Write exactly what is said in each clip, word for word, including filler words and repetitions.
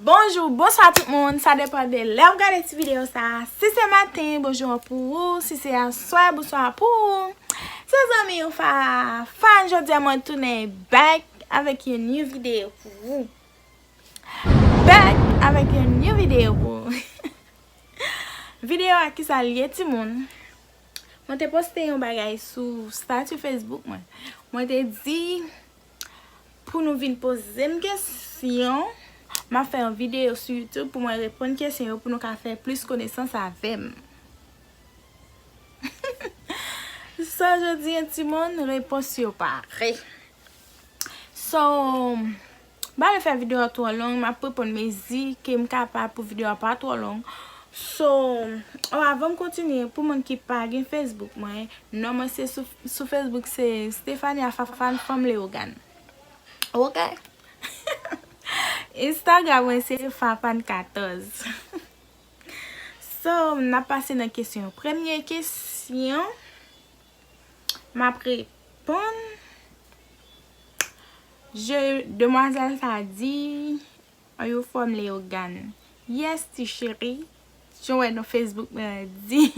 Bonjou, bonswa tout moun, sa depann de lè w gade ti videyo sa. Si se maten, bonjou an pou ou, si se aswè, bonswa pou ou. Se zanmi ou Fafan, jodi a mwen tounen back avèk yon new video pou ou. Back avèk yon new video pou ou. Videyo a kisa l ye, timoun? Mwen te poste yon bagay sou stati Facebook mwen. Mwen te di pou nou vin poze m kesyon. M ap fè yon videyo sou YouTube pou mwen reponn kesyon yo, pou nou ka fè plis konesans avè m. So, jodi a, timoun, repons yo pare. So, m pa vle fè videyo a twò long, m ap reponn mezi ke m kapab pou videyo a pa twò long. So, oh, avan m kontinye, pou moun ki pa gen Facebook mwen, non mwen se sou, sou Facebook se Stephania Fafan Fanm Leyogàn. Ok? Instagram mwen se Fafan katòz. So, n ap pase nan kesyon. Premye kesyon, m ap reponn. Je, demwazèl sa di, "Are you from Leyogàn?" Yes, ti cheri. Jan w wè nan Facebook mwen di,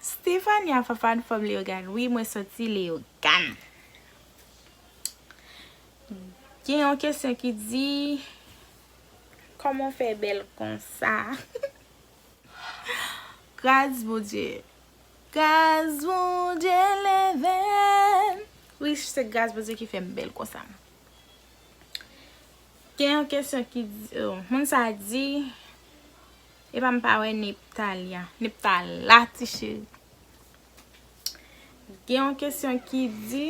Stephania Fafan Fanm Leyogàn. Wi, mwen soti Leyogàn. Gen yon kesyon ki di, "Kòman w fè bèl konsa?" Gras Bondye. Gras Bondye leve m. Wi, se gras Bondye ki fè m bèl konsa. Gen yon kesyon ki di, oh, moun sa di, epa m pa wè Neptalia. Neptala, ti cheri. Gen yon kesyon ki di,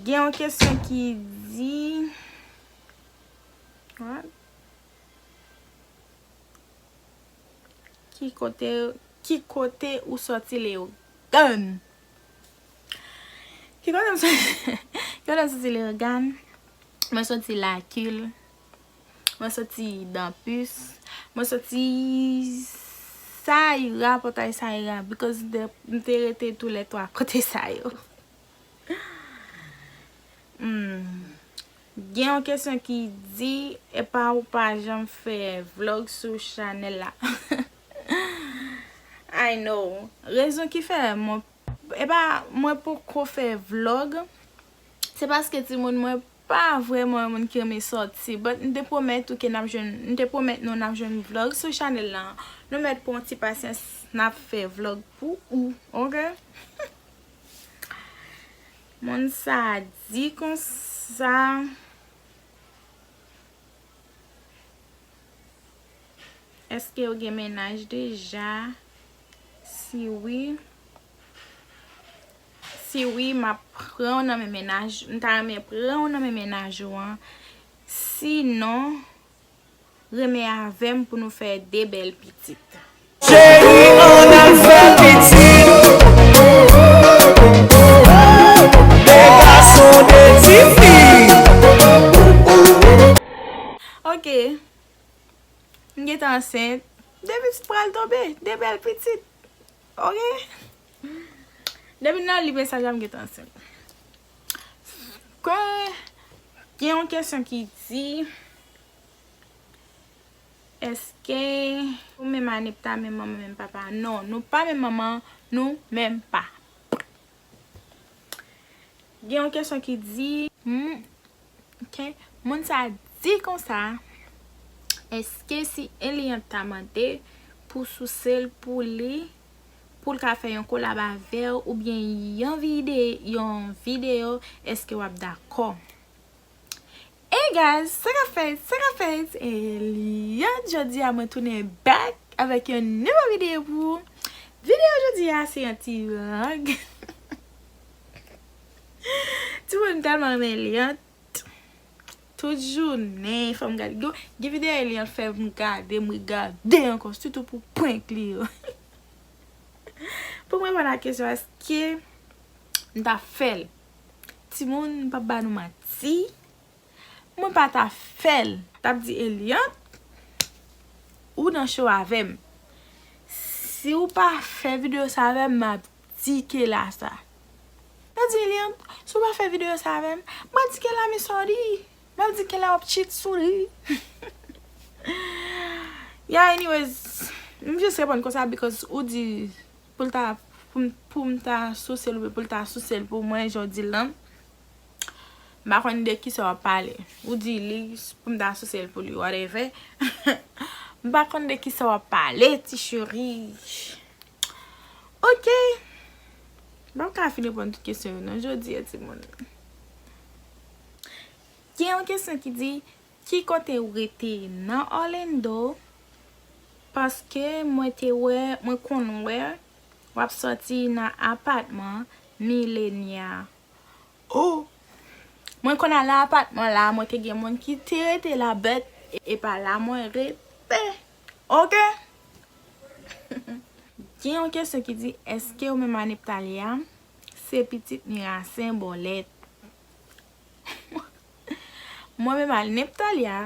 gen yon kesyon ki di, what? Ki kote, ki kote ou soti Leyogàn? Ki kote m soti, ki kote m soti Leyogàn? Mwen soti Lakil. Mwen soti Danpis. Mwen soti Sayira, Pòtay Sayira, because m te, m te rete tou lè twa kote sa yo. Hmm. Gen yon kesyon ki di, epa ou pa janm fè vlog sou chanèl la? I know. Rezon ki fè mwen, epa mwen poko fè vlog, se paske timoun mwen pa vrèman yon moun ki renmen sòti. But m te pwomèt ou ke n ap jwenn, m te pwomèt nou n ap jwenn vlog sou chanèl la. Nou mèt pran ti pasyans, n ap fè vlog pou ou, ok? Moun sa di konsa, èske w gen mennaj deja? Si wi, si wi, m ap pran w nan men mennaj, m ta renmen pran w nan men mennaj ou an. Sinon, renmen avè m pou nou fè de bèl pitit. Cheri, ann al fè pitit. De gason, de tifi. Ok. M gentan ansent. De pitit pral tonbe. De bèl pitit. Ok. Depi nan li mesaj la, m gentan ansent. Ke gen yon kesyon ki di, èske ou menm a Nepta, menm manman, menm papa? Non, nou pa menm manman, nou menm pa. Gen yon kesyon ki di, hmm, ok, moun sa di konsa, èske si Eliante ta mande pou souse l pou li, pou l ka fè yon kolab avè w, oubyen yon vide, yon videyo, èske w ap dakò? Hey guys, sa k ap fèt, sa k ap fèt? Eliante, jodi a mwen tounen back avèk yon nouvo videyo pou ou. Videyo jodi a se yon ti vlog. Timoun, m tèlman renmen Eliante. Tout jounen, fò m gade. Gen, gen videyo Eliante fè m gade, m regade ankò, sitou pou prank li yo. Pou m reponn a kesyon, èske m ta fè l? Timoun, m p ap ba nou manti. Mwen pa ta fè l. T ap di, Eliante, ou nan cho avè m. Si w pa fè videyo sa avè m, m ap di ke la sa. T ap di, Eliante, si w pa fè videyo sa avè m, m ap di ke la, men sa w di. Lè w di kèlè w ap cheat sou li. Yeah, anyways, m just reponn konsa because ou di pou l ta, pou m, pou m ta souse l oubyen pou l ta souse l pou mwen, jan w di l lan. M pa konn de kisa w ap pale. Ou di li pou m ta souse l pou li, whatever. M pa konn de kisa w ap pale, ti cheri. Ok. M p ap ka fin reponn tout kesyon yo non jodi a, timoun. Gen yon kesyon ki di, ki kote w rete nan Orlando? Paske mwen te wè, mwen konn wè w ap sòti nan apatman Milenia. Oh! Mwen konn al nan apatman la, mwen te gen moun ki te rete la, but e pa la mwen rete. Ok? Gen yon kesyon ki di, èske ou menm a Neptalia se pitit Mirasen Bòlèt? Mwen menm a Neptalia,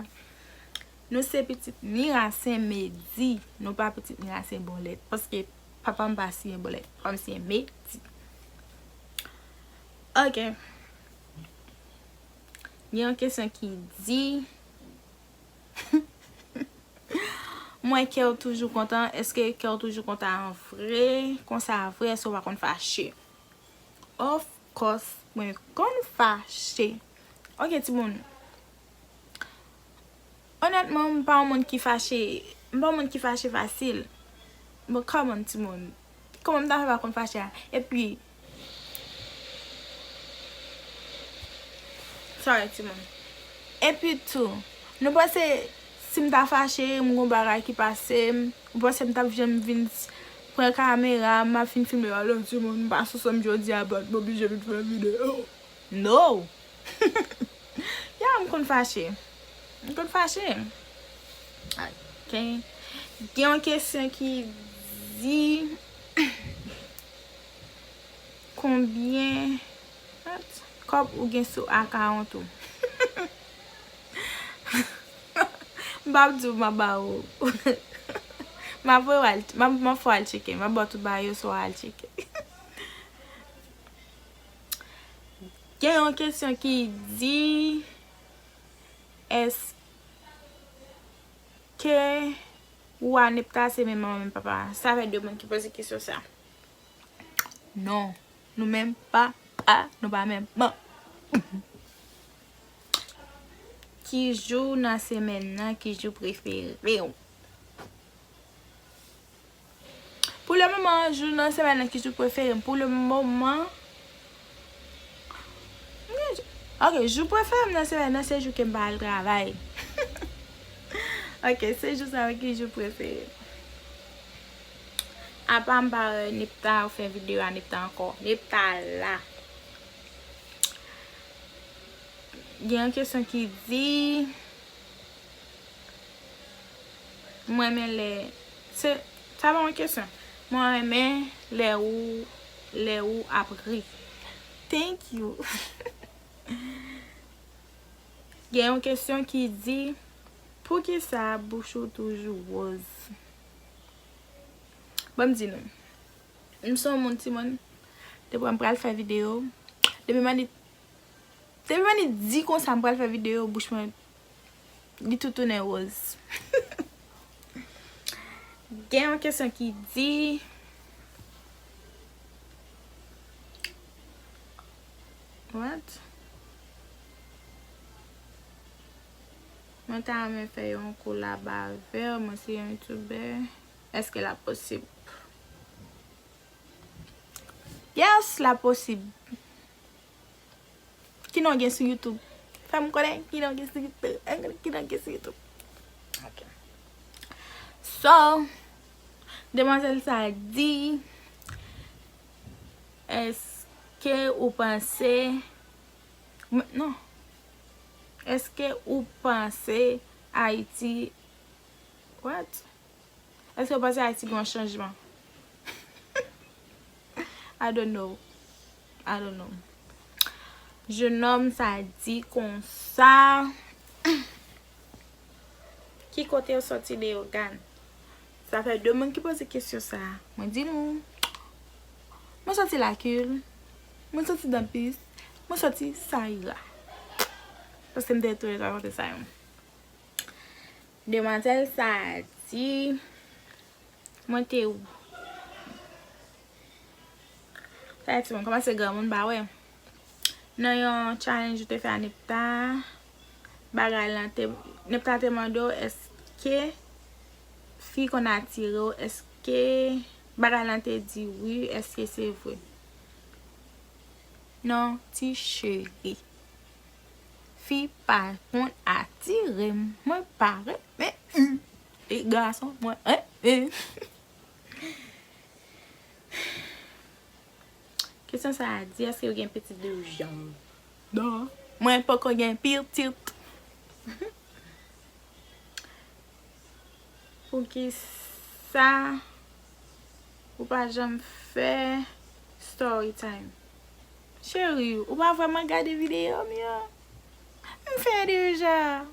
nou se pitit Mirasen Medi, nou pa pitit Mirasen Bòlèt. Paske papa m pa siyen Bòlèt, papa m siyen Medi. Ok. Gen yon kesyon ki di, mwen kè w toujou kontan, èske kè w toujou kontan an vre? Konsa vre, èske w pa konn fache? Of course, mwen konn fache. Ok, timoun. Onètman, m pa yon moun ki fache, m pa yon moun ki fache fasil. Bon, come on, timoun. Kòman m ta fè pa konn fache a? Epi, sorry, timoun. Epi tou, nou panse si m ta fache, m gon bagay ki pase m, ou panse m t ap janm vin s-, pran kamera, m ap fin filme, alò timoun, m pa sou sa m jodi a, but m oblije vin fè videyo. No! Ya, m konn fache. M konn fache. Ok. Gen yon kesyon ki di, konbyen kòb ou gen sou akawont ou? M p ap di w m ap ba ou. M ap voye w al, m ap, m ap fè w al tcheke. M ap ba w tout bagay yo sou al tcheke. Gen yon kesyon ki di, èske ou a Nepta se menm manman, menm papa? Sa fè de moun ki poze kesyon sa. Non, nou menm papa, nou pa menm manman. Ki jou nan semèn nan ki jou prefere w? Pou le moman, jou nan semèn nan ki jou prefere m? Pou le moman, ok, jou prefere m nan semèn nan se jou ke m pa al travay. Ok, se jou sa ki jou prefere m. Apa m pa wè Nepta, ou fè videyo a Nepta ankò. Nepta la. Gen yon kesyon ki di, mwen renmen lè, se, sa pa yon kesyon. Mwen renmen lè ou, lè ou ap ri. Thank you. Gen yon kesyon ki di, poukisa bouch ou toujou woz? Ban m di nou. M se yon moun, timoun, depi m pral fè videyo, depi m annik, depi m annik di konsa m pral fè videyo, bouch mwen, li tou tounen woz. Gen yon kesyon ki di, what? Mwen ta renmen fè yon kolab avè w, mwen se yon youtubè. Èske l ap posib? Yes, l ap posib. Ki non w gen sou YouTube? Fè m konnen ki non w gen sou YouTube. Fè m konnen ki non w gen sou YouTube. Ok. So, demwazèl sa di, èske ou panse, m-, non. Èske ou panse Ayiti, what? Èske w panse Ayiti gen yon chanjman? I don't know. I don't know. Jenòm sa di konsa. Ki kote w sòti, Leyogàn? Sa fè de moun ki poze kesyon sa. Mwen di nou. Mwen sòti Lakil. Mwen sòti Danpis. Mwen sòti Sayila. Paske m te toujou rakonte sa yo. Demwazèl sa a di, mwen te, sa a di, mwen kòmanse granmoun, ba wè. Nan yon challenge ou te fè a Nepta, bagay lan te, Nepta te mande w èske fi konn atire w, èske bagay lan te di wi, èske se vre? Non, ti cheri. Fi pa konn atire m, mwen pa renmen, hmm, e gason, mwen renmen. Kesyon sa a di, èske w gen pitit de jan? Non. Mwen poko gen pitit. Poukisa ou pa janm fè story time? Cheri, ou pa vrèman gade videyo m yo? M fè deja.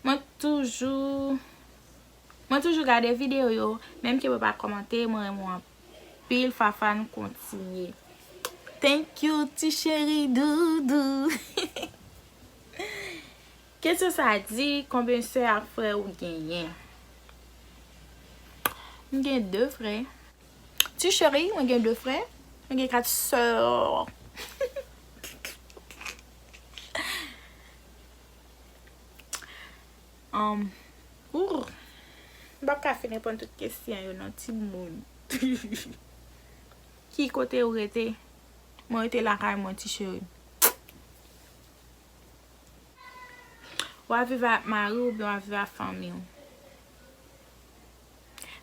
Mwen toujou, mwen toujou gade videyo yo, menm ke mwen pa kòmante, mwen renmen w anpil, Fafane, kontinye. Thank you, ti cheri doudou. Kesyon sa a di, konbyen sè ak frè ou genyen? M gen de frè. Ti cheri, mwen gen de frè. Mwen gen kat sè. Um, ouh. M p ap ka fin reponn tout kesyon yo non, timoun. Ki kote ou rete? Mwen rete lakay mwen, ti cheri. W ap viv ak mari w oubyen w ap viv ak fanmi w?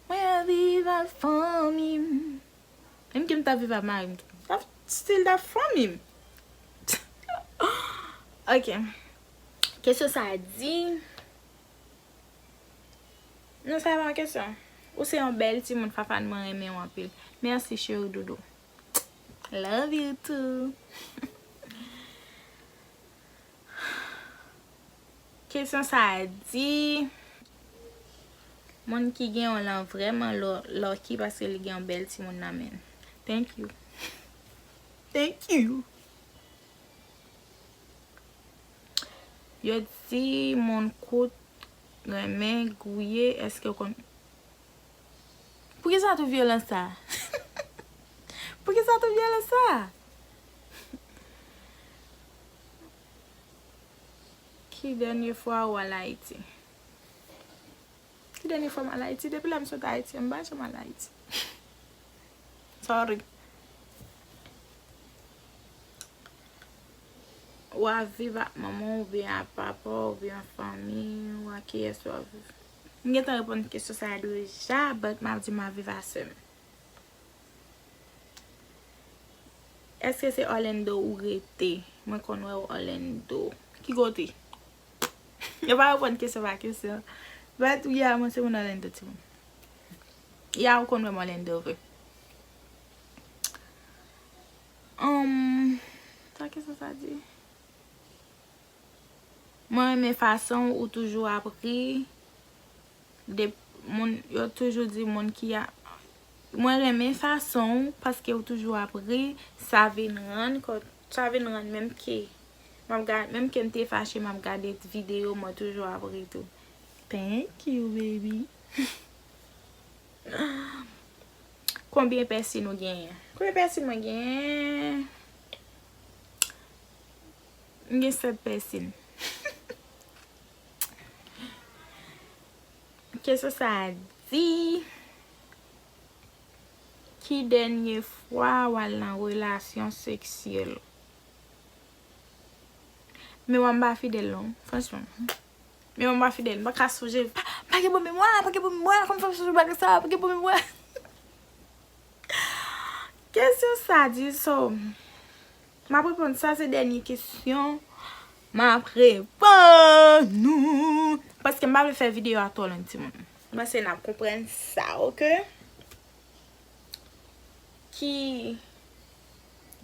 Mwen ap viv ak fanmi m. Menm ke m ta viv ak mari m tou, m t ap still t ap fanmi m. Ok. Kesyon sa a di, non, sa pa yon kesyon. Ou se yon bèl timoun, Fafane, mwen renmen w anpil. Mèsi, cheri doudou. Love you too. Kesyon sa a di, moun ki gen yon lan vrèman lo-, lucky paske li gen yon bèl timoun nan men l. Thank you. Thank you. Yo di moun kout renmen gouye, èske w konn? Poukisa tout vyolans sa? Poukisa tout vyolans sa? Ki dènye fwa ou al Ayiti? Ki dènye fwa m al Ayiti? Depi lè m sot Ayiti, m pa janm al Ayiti. Sorry. W ap viv ak manman w oubyen ak papa w oubyen ak fanmi w, ak kiyès w ap viv? M gentan reponn kesyon sa a deja, but m ap di m ap viv ak sè m. Èske se Orlando ou rete? Mwen konn wè w Orlando. Ki kote? Yo pa reponn kesyon pa kesyon. But yeah, mwen se moun Orlando, timoun. Ya, ou konn wè m Orlando vre. Um, sa kesyon sa di? Mwen renmen fason ou toujou ap ri. De moun, yo toujou di moun ki a, mwen renmen fason w paske w toujou ap ri, sa vin rann kò, sa vin rann menm ke m ap gade, menm ke m te fache, m ap gade videyo, mwen toujou ap ri tou. Thank you, baby. Konbyen pèsin ou genyen? Konbyen pèsin mwen genyen? M gen sèt pèsin. Kesyon sa a di, ki dènye fwa w al nan relasyon seksyèl? Men mwen m pa fidèl non, franchman. Men mwen m pa fidèl, m pa ka sonje. Pa, pa gen bon memwa, pa gen bon memwa, kòman fè m sonje bagay sa, pa gen bon memwa. Kesyon sa di, so, m ap reponn, sa se dènye kesyon m ap reponn ou. Paske m pa vle fè videyo a twò long, timoun. M panse n ap konprann sa, oke? Ki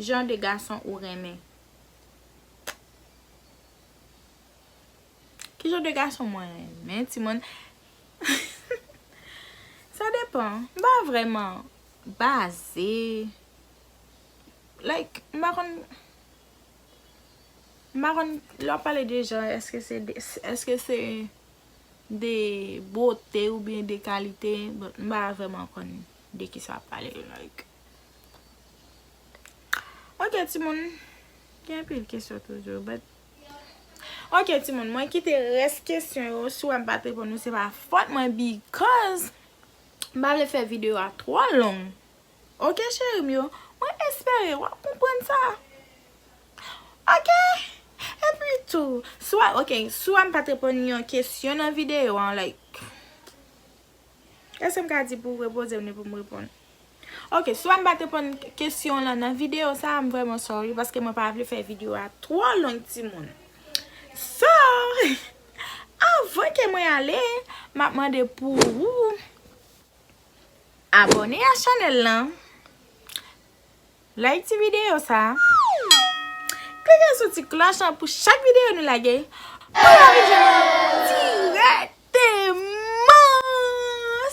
jan de gason ou renmen? Ki jan de gason mwen renmen, timoun? Sa depan. M pa vrèman baze. Like, m pa konn. M pa konn, lè w ap pale de jan, èske se de, èske se de bote oubyen de kalite, but m pa vrèman konn de kisa w ap pale, like. Ok, timoun, gen anpil kesyon toujou, but ok, timoun, mwen kite rès kesyon yo, si w wè m pa t reponn ou, se pa fòt mwen, because m pa vle fè videyo a twò long. Ok, cheri m yo, mwen espere w ap konprann sa. Ok? Epi tou, si w, ok, si w wè m pa t reponn yon kesyon nan videyo an, like, èske m ka di pou w repoze m li pou m reponn? Ok, si w wè m pa t reponn kesyon lan nan videyo sa, m vrèman sorry, paske mwen pa vle fè videyo a twò long, timoun. So, avan ke mwen ale, m ap mande pou ou abòne a chanèl lan, like ti videyo sa, klike sou ti klòch lan pou chak videyo nou lage, pou w rive jwenn nou dirèkteman.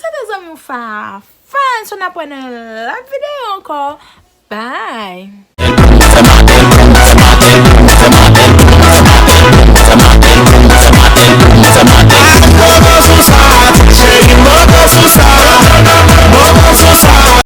Se te zanmi w Fafan, so n ap wè nan lòt videyo ankò. Bye!